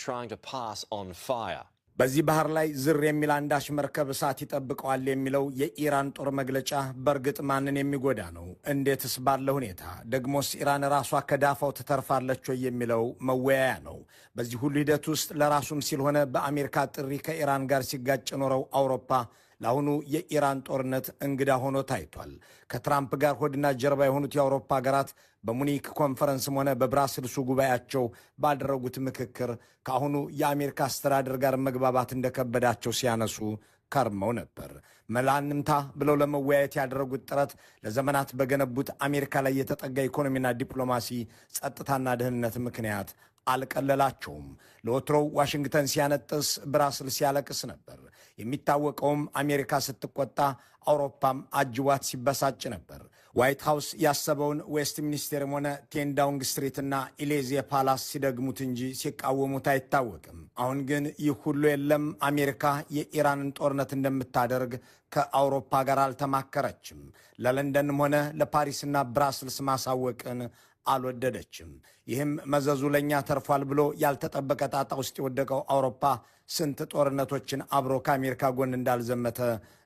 trying to pass on fire. በዚህ ባህር ላይ ዝር የሚል አንዳች መርከብ እሳት ይጠብቀዋል የሚለው የኢራን ጦር መግለጫ በእርግጥ ማንን የሚጎዳ ነው? እንዴትስ ባለ ሁኔታ? ደግሞስ ኢራን ራሷ ከዳፋው ትተርፋለች ወይ የሚለው መወያያ ነው። በዚህ ሁሉ ሂደት ውስጥ ለራሱም ሲል ሆነ በአሜሪካ ጥሪ ከኢራን ጋር ሲጋጭ የኖረው አውሮፓ ለአሁኑ የኢራን ጦርነት እንግዳ ሆኖ ታይቷል። ከትራምፕ ጋር ሆድና ጀርባ የሆኑት የአውሮፓ ሀገራት በሙኒክ ኮንፈረንስም ሆነ በብራስልሱ ጉባኤያቸው ባደረጉት ምክክር ከአሁኑ የአሜሪካ አስተዳደር ጋር መግባባት እንደከበዳቸው ሲያነሱ ከርመው ነበር። መላ እንምታ ብለው ለመወያየት ያደረጉት ጥረት ለዘመናት በገነቡት አሜሪካ ላይ የተጠጋ ኢኮኖሚና ዲፕሎማሲ፣ ጸጥታና ደህንነት ምክንያት አልቀለላቸውም። ለወትሮው ዋሽንግተን ሲያነጥስ ብራስልስ ያለቅስ ነበር። የሚታወቀውም አሜሪካ ስትቆጣ አውሮፓም አጅቧት ሲበሳጭ ነበር። ዋይት ሃውስ ያሰበውን ዌስት ሚኒስቴርም ሆነ 10 ዳውኒንግ ስትሪትና ኢሊዜ ፓላስ ሲደግሙት እንጂ ሲቃወሙት አይታወቅም። አሁን ግን ይህ ሁሉ የለም። አሜሪካ የኢራንን ጦርነት እንደምታደርግ ከአውሮፓ ጋር አልተማከረችም። ለለንደንም ሆነ ለፓሪስና ብራስልስ ማሳወቅን አልወደደችም። ይህም መዘዙ ለእኛ ተርፏል ብሎ ያልተጠበቀ ጣጣ ውስጥ የወደቀው አውሮፓ ስንት ጦርነቶችን አብሮ ከአሜሪካ ጎን እንዳልዘመተ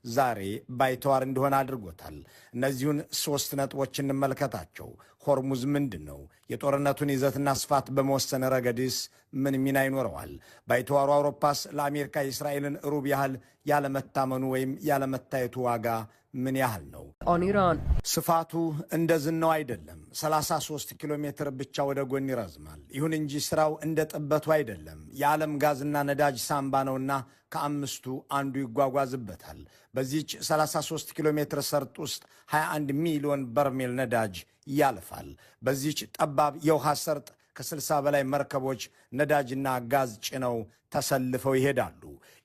ዛሬ ባይተዋር እንዲሆን አድርጎታል። እነዚሁን ሶስት ነጥቦች እንመልከታቸው። ሆርሙዝ ምንድን ነው? የጦርነቱን ይዘትና ስፋት በመወሰን ረገድስ ምን ሚና ይኖረዋል? ባይተዋሩ አውሮፓስ ለአሜሪካ የእስራኤልን ሩብ ያህል ያለመታመኑ ወይም ያለመታየቱ ዋጋ ምን ያህል ነው? On Iran. ስፋቱ እንደ ዝናው አይደለም። 33 ኪሎ ሜትር ብቻ ወደ ጎን ይረዝማል። ይሁን እንጂ ስራው እንደ ጥበቱ አይደለም። የዓለም ጋዝና ነዳጅ ሳምባ ነውና ከአምስቱ አንዱ ይጓጓዝበታል። በዚህች 33 ኪሎ ሜትር ሰርጥ ውስጥ 21 ሚሊዮን በርሜል ነዳጅ ያልፋል። በዚህች ጠባብ የውሃ ሰርጥ ከ60 በላይ መርከቦች ነዳጅና ጋዝ ጭነው ተሰልፈው ይሄዳሉ።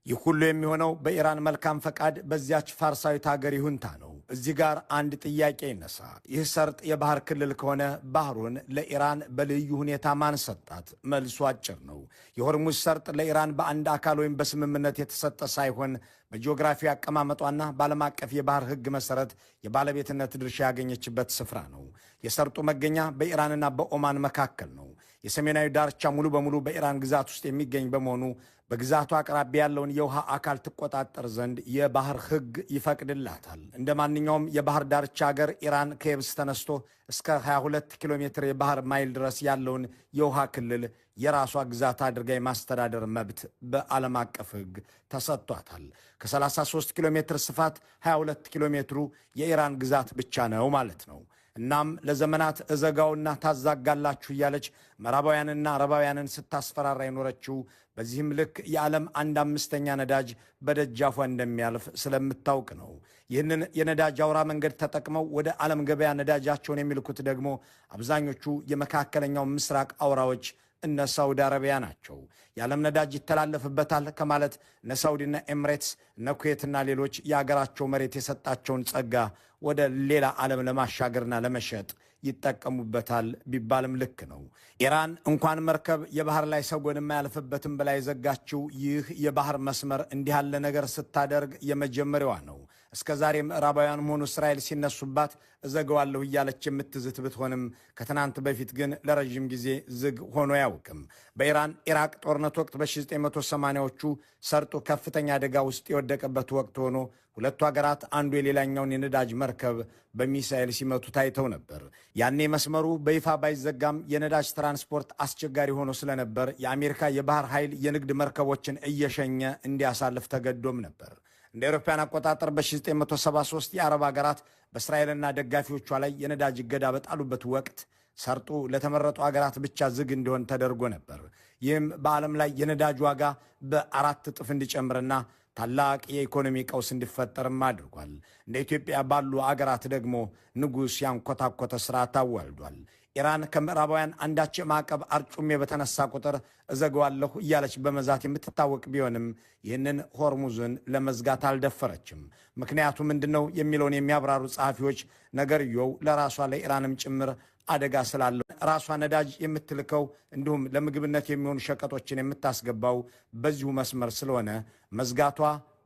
ይህ ሁሉ የሚሆነው በኢራን መልካም ፈቃድ፣ በዚያች ፋርሳዊት ሀገር ይሁንታ ነው። እዚህ ጋር አንድ ጥያቄ ይነሳ። ይህ ሰርጥ የባህር ክልል ከሆነ ባህሩን ለኢራን በልዩ ሁኔታ ማን ሰጣት? መልሱ አጭር ነው። የሆርሙዝ ሰርጥ ለኢራን በአንድ አካል ወይም በስምምነት የተሰጠ ሳይሆን በጂኦግራፊ አቀማመጧና በዓለም አቀፍ የባህር ሕግ መሰረት የባለቤትነት ድርሻ ያገኘችበት ስፍራ ነው። የሰርጡ መገኛ በኢራንና በኦማን መካከል ነው። የሰሜናዊ ዳርቻ ሙሉ በሙሉ በኢራን ግዛት ውስጥ የሚገኝ በመሆኑ በግዛቱ አቅራቢያ ያለውን የውሃ አካል ትቆጣጠር ዘንድ የባህር ሕግ ይፈቅድላታል። እንደ ማንኛውም የባህር ዳርቻ ሀገር ኢራን ከየብስ ተነስቶ እስከ 22 ኪሎ ሜትር የባህር ማይል ድረስ ያለውን የውሃ ክልል የራሷ ግዛት አድርጋ የማስተዳደር መብት በዓለም አቀፍ ሕግ ተሰጥቷታል። ከ33 ኪሎ ሜትር ስፋት 22 ኪሎ ሜትሩ የኢራን ግዛት ብቻ ነው ማለት ነው። እናም ለዘመናት እዘጋውና ታዛጋላችሁ እያለች ምዕራባውያንና አረባውያንን ስታስፈራራ የኖረችው በዚህም ልክ የዓለም አንድ አምስተኛ ነዳጅ በደጃፏ እንደሚያልፍ ስለምታውቅ ነው። ይህንን የነዳጅ አውራ መንገድ ተጠቅመው ወደ ዓለም ገበያ ነዳጃቸውን የሚልኩት ደግሞ አብዛኞቹ የመካከለኛው ምስራቅ አውራዎች እነ ሳውዲ አረቢያ ናቸው። የዓለም ነዳጅ ይተላለፍበታል ከማለት እነ ሳውዲና ኤምሬትስ፣ እነ ኩዌትና ሌሎች የአገራቸው መሬት የሰጣቸውን ጸጋ ወደ ሌላ ዓለም ለማሻገርና ለመሸጥ ይጠቀሙበታል ቢባልም ልክ ነው። ኢራን እንኳን መርከብ የባህር ላይ ሰጎን የማያልፍበትም ብላ የዘጋችው ይህ የባህር መስመር እንዲህ ያለ ነገር ስታደርግ የመጀመሪያዋ ነው። እስከ ዛሬ ምዕራባውያንም ሆኑ እስራኤል ሲነሱባት እዘገዋለሁ እያለች የምትዝት ብትሆንም ከትናንት በፊት ግን ለረዥም ጊዜ ዝግ ሆኖ አያውቅም። በኢራን ኢራቅ ጦርነት ወቅት በ1980ዎቹ ሰርጡ ከፍተኛ አደጋ ውስጥ የወደቀበት ወቅት ሆኖ ሁለቱ ሀገራት አንዱ የሌላኛውን የነዳጅ መርከብ በሚሳኤል ሲመቱ ታይተው ነበር። ያኔ መስመሩ በይፋ ባይዘጋም የነዳጅ ትራንስፖርት አስቸጋሪ ሆኖ ስለነበር የአሜሪካ የባህር ኃይል የንግድ መርከቦችን እየሸኘ እንዲያሳልፍ ተገዶም ነበር። እንደ አውሮፓውያን አቆጣጠር በ1973 የአረብ ሀገራት በእስራኤልና ደጋፊዎቿ ላይ የነዳጅ እገዳ በጣሉበት ወቅት ሰርጡ ለተመረጡ ሀገራት ብቻ ዝግ እንዲሆን ተደርጎ ነበር። ይህም በዓለም ላይ የነዳጅ ዋጋ በ4 እጥፍ እንዲጨምርና ታላቅ የኢኮኖሚ ቀውስ እንዲፈጠርም አድርጓል። እንደ ኢትዮጵያ ባሉ አገራት ደግሞ ንጉሥ ያንኮታኮተ ስርዓት አዋልዷል። ኢራን ከምዕራባውያን አንዳች ማዕቀብ አርጩሜ በተነሳ ቁጥር እዘገዋለሁ እያለች በመዛት የምትታወቅ ቢሆንም ይህንን ሆርሙዝን ለመዝጋት አልደፈረችም። ምክንያቱ ምንድን ነው የሚለውን የሚያብራሩ ጸሐፊዎች ነገርየው ለራሷ ለኢራንም ጭምር አደጋ ስላለው፣ ራሷ ነዳጅ የምትልከው እንዲሁም ለምግብነት የሚሆኑ ሸቀጦችን የምታስገባው በዚሁ መስመር ስለሆነ መዝጋቷ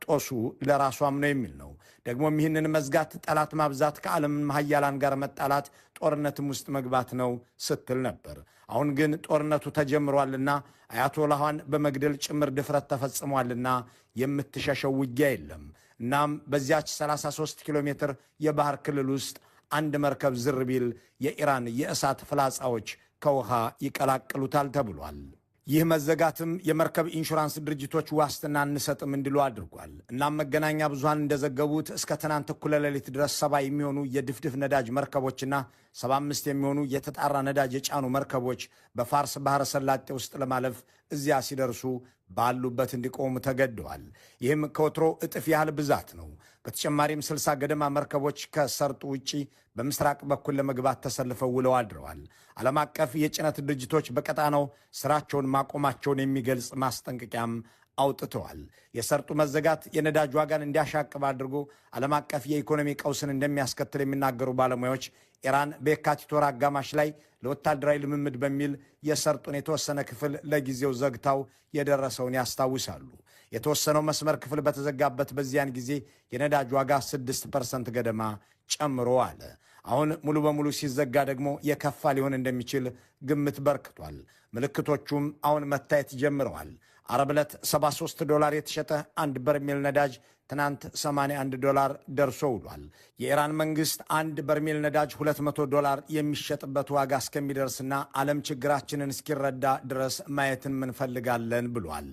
ጦሱ ለራሷም ነው የሚል ነው። ደግሞም ይህንን መዝጋት ጠላት ማብዛት፣ ከዓለም ሀያላን ጋር መጣላት፣ ጦርነትም ውስጥ መግባት ነው ስትል ነበር። አሁን ግን ጦርነቱ ተጀምሯልና፣ አያቶላኋን በመግደል ጭምር ድፍረት ተፈጽሟልና የምትሸሸው ውጊያ የለም። እናም በዚያች 33 ኪሎ ሜትር የባህር ክልል ውስጥ አንድ መርከብ ዝር ቢል የኢራን የእሳት ፍላጻዎች ከውሃ ይቀላቅሉታል ተብሏል። ይህ መዘጋትም የመርከብ ኢንሹራንስ ድርጅቶች ዋስትና አንሰጥም እንዲሉ አድርጓል። እናም መገናኛ ብዙሃን እንደዘገቡት እስከ ትናንት እኩለ ሌሊት ድረስ 70 የሚሆኑ የድፍድፍ ነዳጅ መርከቦችና 75 የሚሆኑ የተጣራ ነዳጅ የጫኑ መርከቦች በፋርስ ባህረ ሰላጤ ውስጥ ለማለፍ እዚያ ሲደርሱ ባሉበት እንዲቆሙ ተገደዋል። ይህም ከወትሮ እጥፍ ያህል ብዛት ነው። በተጨማሪም 60 ገደማ መርከቦች ከሰርጡ ውጪ በምስራቅ በኩል ለመግባት ተሰልፈው ውለው አድረዋል። ዓለም አቀፍ የጭነት ድርጅቶች በቀጣናው ስራቸውን ማቆማቸውን የሚገልጽ ማስጠንቀቂያም አውጥተዋል። የሰርጡ መዘጋት የነዳጅ ዋጋን እንዲያሻቅብ አድርጎ ዓለም አቀፍ የኢኮኖሚ ቀውስን እንደሚያስከትል የሚናገሩ ባለሙያዎች ኢራን በየካቲት ወር አጋማሽ ላይ ለወታደራዊ ልምምድ በሚል የሰርጡን የተወሰነ ክፍል ለጊዜው ዘግታው የደረሰውን ያስታውሳሉ። የተወሰነው መስመር ክፍል በተዘጋበት በዚያን ጊዜ የነዳጅ ዋጋ 6% ገደማ ጨምሮ አለ። አሁን ሙሉ በሙሉ ሲዘጋ ደግሞ የከፋ ሊሆን እንደሚችል ግምት በርክቷል። ምልክቶቹም አሁን መታየት ጀምረዋል። ዓርብ ዕለት 73 ዶላር የተሸጠ አንድ በርሜል ነዳጅ ትናንት 81 ዶላር ደርሶ ውሏል። የኢራን መንግስት አንድ በርሜል ነዳጅ 200 ዶላር የሚሸጥበት ዋጋ እስከሚደርስና ዓለም ችግራችንን እስኪረዳ ድረስ ማየትን እንፈልጋለን ብሏል።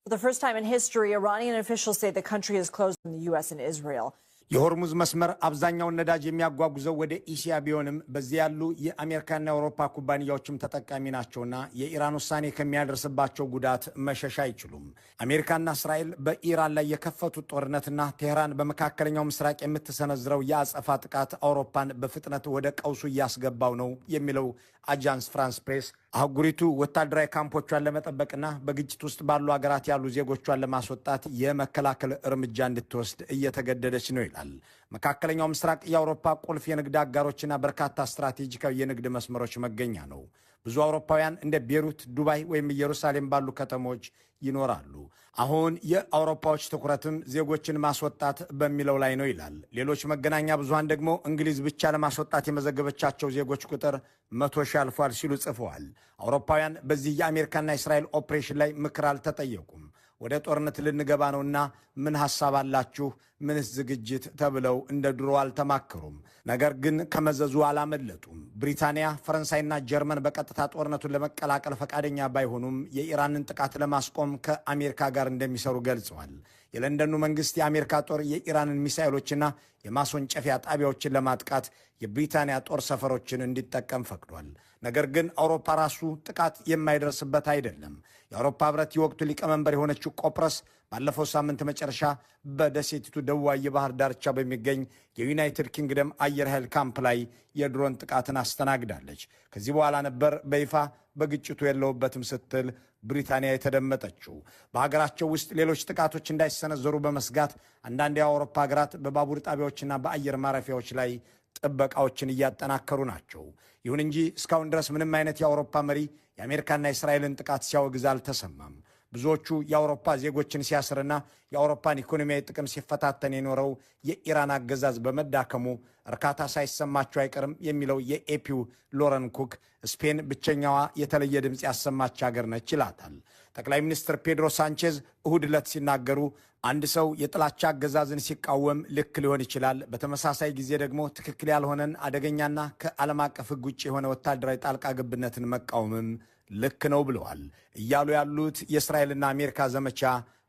For the first time in history, Iranian officials say the country has closed in the U.S. and Israel. የሆርሙዝ መስመር አብዛኛውን ነዳጅ የሚያጓጉዘው ወደ እስያ ቢሆንም በዚህ ያሉ የአሜሪካና የአውሮፓ ኩባንያዎችም ተጠቃሚ ናቸውና የኢራን ውሳኔ ከሚያደርስባቸው ጉዳት መሸሽ አይችሉም። አሜሪካና እስራኤል በኢራን ላይ የከፈቱት ጦርነትና ቴህራን በመካከለኛው ምስራቅ የምትሰነዝረው የአጸፋ ጥቃት አውሮፓን በፍጥነት ወደ ቀውሱ እያስገባው ነው የሚለው አጃንስ ፍራንስ ፕሬስ፣ አህጉሪቱ ወታደራዊ ካምፖቿን ለመጠበቅና በግጭት ውስጥ ባሉ ሀገራት ያሉ ዜጎቿን ለማስወጣት የመከላከል እርምጃ እንድትወስድ እየተገደደች ነው ይላል። መካከለኛው ምስራቅ የአውሮፓ ቁልፍ የንግድ አጋሮችና በርካታ ስትራቴጂካዊ የንግድ መስመሮች መገኛ ነው። ብዙ አውሮፓውያን እንደ ቤሩት፣ ዱባይ ወይም ኢየሩሳሌም ባሉ ከተሞች ይኖራሉ። አሁን የአውሮፓዎች ትኩረትም ዜጎችን ማስወጣት በሚለው ላይ ነው ይላል። ሌሎች መገናኛ ብዙሃን ደግሞ እንግሊዝ ብቻ ለማስወጣት የመዘገበቻቸው ዜጎች ቁጥር 100,000 አልፏል ሲሉ ጽፈዋል። አውሮፓውያን በዚህ የአሜሪካና እስራኤል ኦፕሬሽን ላይ ምክር አልተጠየቁም። ወደ ጦርነት ልንገባ ነውና ምን ሐሳብ አላችሁ? ምንስ ዝግጅት ተብለው እንደ ድሮ አልተማከሩም። ነገር ግን ከመዘዙ አላመለጡም። ብሪታንያ፣ ፈረንሳይና ጀርመን በቀጥታ ጦርነቱን ለመቀላቀል ፈቃደኛ ባይሆኑም የኢራንን ጥቃት ለማስቆም ከአሜሪካ ጋር እንደሚሰሩ ገልጸዋል። የለንደኑ መንግስት የአሜሪካ ጦር የኢራንን ሚሳኤሎችና የማስወንጨፊያ ጣቢያዎችን ለማጥቃት የብሪታንያ ጦር ሰፈሮችን እንዲጠቀም ፈቅዷል። ነገር ግን አውሮፓ ራሱ ጥቃት የማይደርስበት አይደለም። የአውሮፓ ህብረት የወቅቱ ሊቀመንበር የሆነችው ቆጵረስ ባለፈው ሳምንት መጨረሻ በደሴቲቱ ደቡባዊ የባህር ዳርቻ በሚገኝ የዩናይትድ ኪንግደም አየር ኃይል ካምፕ ላይ የድሮን ጥቃትን አስተናግዳለች። ከዚህ በኋላ ነበር በይፋ በግጭቱ የለሁበትም ስትል ብሪታንያ የተደመጠችው። በሀገራቸው ውስጥ ሌሎች ጥቃቶች እንዳይሰነዘሩ በመስጋት አንዳንድ የአውሮፓ ሀገራት በባቡር ጣቢያዎችና በአየር ማረፊያዎች ላይ ጥበቃዎችን እያጠናከሩ ናቸው። ይሁን እንጂ እስካሁን ድረስ ምንም አይነት የአውሮፓ መሪ የአሜሪካና የእስራኤልን ጥቃት ሲያወግዝ አልተሰማም። ብዙዎቹ የአውሮፓ ዜጎችን ሲያስርና የአውሮፓን ኢኮኖሚያዊ ጥቅም ሲፈታተን የኖረው የኢራን አገዛዝ በመዳከሙ እርካታ ሳይሰማቸው አይቀርም የሚለው የኤፒው ሎረን ኩክ፣ ስፔን ብቸኛዋ የተለየ ድምፅ ያሰማች ሀገር ነች ይላታል። ጠቅላይ ሚኒስትር ፔድሮ ሳንቼዝ እሁድ ዕለት ሲናገሩ አንድ ሰው የጥላቻ አገዛዝን ሲቃወም ልክ ሊሆን ይችላል። በተመሳሳይ ጊዜ ደግሞ ትክክል ያልሆነን አደገኛና ከዓለም አቀፍ ሕግ ውጭ የሆነ ወታደራዊ ጣልቃ ገብነትን መቃወምም ልክ ነው ብለዋል። እያሉ ያሉት የእስራኤልና አሜሪካ ዘመቻ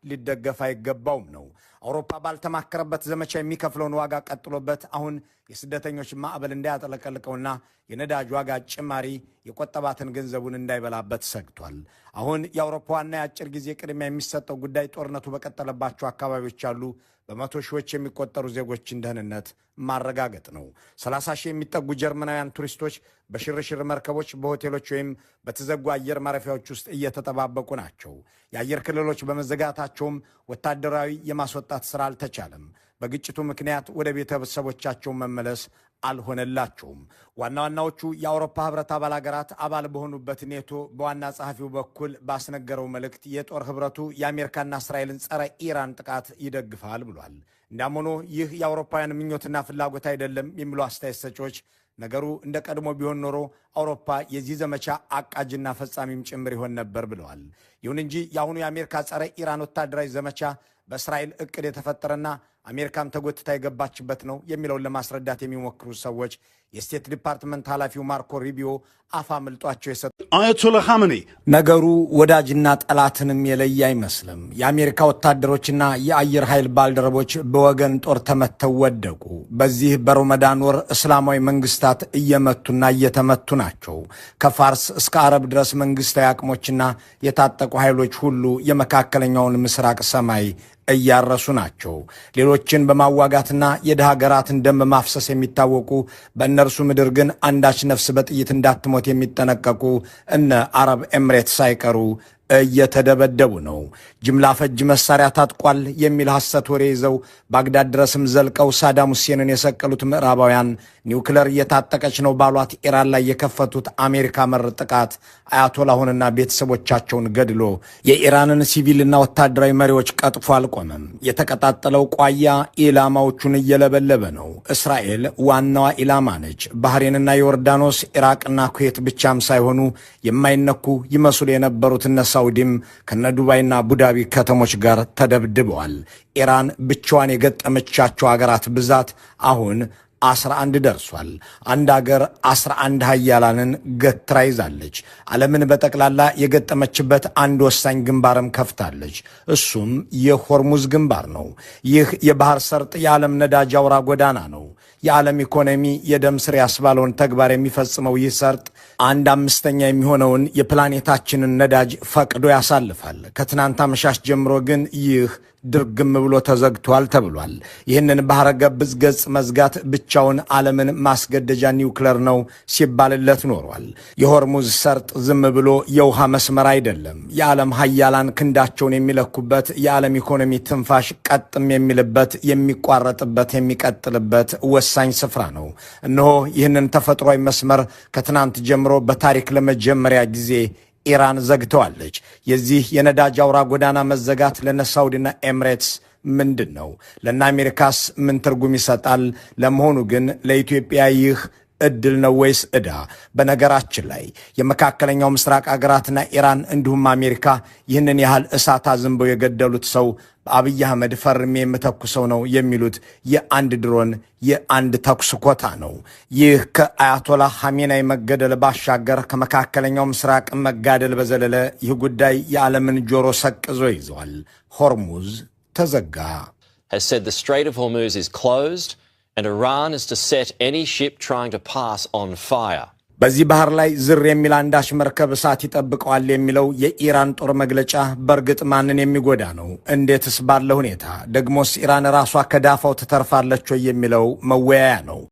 ሊደገፍ አይገባውም ነው። አውሮፓ ባልተማከረበት ዘመቻ የሚከፍለውን ዋጋ ቀጥሎበት አሁን የስደተኞች ማዕበል እንዳያጠለቀልቀውና የነዳጅ ዋጋ ጭማሪ የቆጠባትን ገንዘቡን እንዳይበላበት ሰግቷል። አሁን የአውሮፓ ዋና የአጭር ጊዜ ቅድሚያ የሚሰጠው ጉዳይ ጦርነቱ በቀጠለባቸው አካባቢዎች ያሉ በመቶ ሺዎች የሚቆጠሩ ዜጎችን ደህንነት ማረጋገጥ ነው። 30 ሺህ የሚጠጉ ጀርመናውያን ቱሪስቶች በሽርሽር መርከቦች፣ በሆቴሎች ወይም በተዘጉ አየር ማረፊያዎች ውስጥ እየተጠባበቁ ናቸው። የአየር ክልሎች በመዘጋታቸውም ወታደራዊ የማስወጣት ስራ አልተቻለም። በግጭቱ ምክንያት ወደ ቤተሰቦቻቸው መመለስ አልሆነላቸውም። ዋና ዋናዎቹ የአውሮፓ ህብረት አባል ሀገራት አባል በሆኑበት ኔቶ በዋና ጸሐፊው በኩል ባስነገረው መልእክት የጦር ህብረቱ የአሜሪካና እስራኤልን ጸረ ኢራን ጥቃት ይደግፋል ብሏል። እንዲያም ሆኖ ይህ የአውሮፓውያን ምኞትና ፍላጎት አይደለም የሚሉ አስተያየት ሰጪዎች ነገሩ እንደ ቀድሞ ቢሆን ኖሮ አውሮፓ የዚህ ዘመቻ አቃጅና ፈጻሚም ጭምር ይሆን ነበር ብለዋል። ይሁን እንጂ የአሁኑ የአሜሪካ ጸረ ኢራን ወታደራዊ ዘመቻ በእስራኤል እቅድ የተፈጠረና አሜሪካም ተጎትታ የገባችበት ነው የሚለውን ለማስረዳት የሚሞክሩ ሰዎች የ State Department ኃላፊው ማርኮ ሩቢዮ አፍ አምልጧቸው የሰጡ Ayatollah Khamenei ነገሩ ወዳጅና ጠላትንም የለየ አይመስልም። የአሜሪካ ወታደሮችና የአየር ኃይል ባልደረቦች በወገን ጦር ተመተው ወደቁ። በዚህ በረመዳን ወር እስላማዊ መንግስታት እየመቱና እየተመቱ ናቸው። ከፋርስ እስከ አረብ ድረስ መንግስታዊ አቅሞችና የታጠቁ ኃይሎች ሁሉ የመካከለኛውን ምስራቅ ሰማይ እያረሱ ናቸው። ሌሎችን በማዋጋትና የድሃ ሀገራትን ደም በማፍሰስ የሚታወቁ፣ በእነርሱ ምድር ግን አንዳች ነፍስ በጥይት እንዳትሞት የሚጠነቀቁ እነ አረብ ኤምሬት ሳይቀሩ እየተደበደቡ ነው። ጅምላ ፈጅ መሳሪያ ታጥቋል የሚል ሐሰት ወሬ ይዘው ባግዳድ ድረስም ዘልቀው ሳዳም ሁሴንን የሰቀሉት ምዕራባውያን ኒውክለር እየታጠቀች ነው ባሏት ኢራን ላይ የከፈቱት አሜሪካ መር ጥቃት አያቶላሁንና ቤተሰቦቻቸውን ገድሎ የኢራንን ሲቪልና ወታደራዊ መሪዎች ቀጥፎ አልቆመም። የተቀጣጠለው ቋያ ኢላማዎቹን እየለበለበ ነው። እስራኤል ዋናዋ ኢላማ ነች። ባህሬንና ዮርዳኖስ፣ ኢራቅና ኩዌት ብቻም ሳይሆኑ የማይነኩ ይመስሉ የነበሩት እነ ሳውዲም ከነ ዱባይና አቡዳቢ ከተሞች ጋር ተደብድበዋል። ኢራን ብቻዋን የገጠመቻቸው አገራት ብዛት አሁን 11 ደርሷል። አንድ አገር 11 ሀያላንን ገትራ ይዛለች። ዓለምን በጠቅላላ የገጠመችበት አንድ ወሳኝ ግንባርም ከፍታለች። እሱም የሆርሙዝ ግንባር ነው። ይህ የባህር ሰርጥ የዓለም ነዳጅ አውራ ጎዳና ነው። የዓለም ኢኮኖሚ የደም ስር ያስባለውን ተግባር የሚፈጽመው ይህ ሰርጥ አንድ አምስተኛ የሚሆነውን የፕላኔታችንን ነዳጅ ፈቅዶ ያሳልፋል። ከትናንት አመሻሽ ጀምሮ ግን ይህ ድርግም ብሎ ተዘግቷል ተብሏል። ይህንን ባህረ ገብ ገጽ መዝጋት ብቻውን ዓለምን ማስገደጃ ኒውክለር ነው ሲባልለት ኖሯል። የሆርሙዝ ሰርጥ ዝም ብሎ የውሃ መስመር አይደለም። የዓለም ሀያላን ክንዳቸውን የሚለኩበት፣ የዓለም ኢኮኖሚ ትንፋሽ ቀጥም የሚልበት፣ የሚቋረጥበት፣ የሚቀጥልበት ወሳኝ ስፍራ ነው። እነሆ ይህንን ተፈጥሯዊ መስመር ከትናንት ጀምሮ በታሪክ ለመጀመሪያ ጊዜ ኢራን ዘግተዋለች። የዚህ የነዳጅ አውራ ጎዳና መዘጋት ለነ ሳውዲና ኤምሬትስ ምንድን ነው? ለነ አሜሪካስ ምን ትርጉም ይሰጣል? ለመሆኑ ግን ለኢትዮጵያ ይህ እድል ነው ወይስ ዕዳ? በነገራችን ላይ የመካከለኛው ምስራቅ አገራትና ኢራን እንዲሁም አሜሪካ ይህንን ያህል እሳት አዝንበው የገደሉት ሰው በአብይ አህመድ ፈርሜ የምተኩሰው ነው የሚሉት የአንድ ድሮን የአንድ ተኩስ ኮታ ነው። ይህ ከአያቶላ ሐሜናይ መገደል ባሻገር፣ ከመካከለኛው ምስራቅ መጋደል በዘለለ ይህ ጉዳይ የዓለምን ጆሮ ሰቅዞ ይዘዋል። ሆርሙዝ ተዘጋ። Has said the Strait of Hormuz is closed and Iran is to set any ship trying to pass on fire. በዚህ ባህር ላይ ዝር የሚል አንዳች መርከብ እሳት ይጠብቀዋል የሚለው የኢራን ጦር መግለጫ በእርግጥ ማንን የሚጎዳ ነው? እንዴትስ ባለ ሁኔታ? ደግሞስ ኢራን ራሷ ከዳፋው ትተርፋለች ወይ የሚለው መወያያ ነው።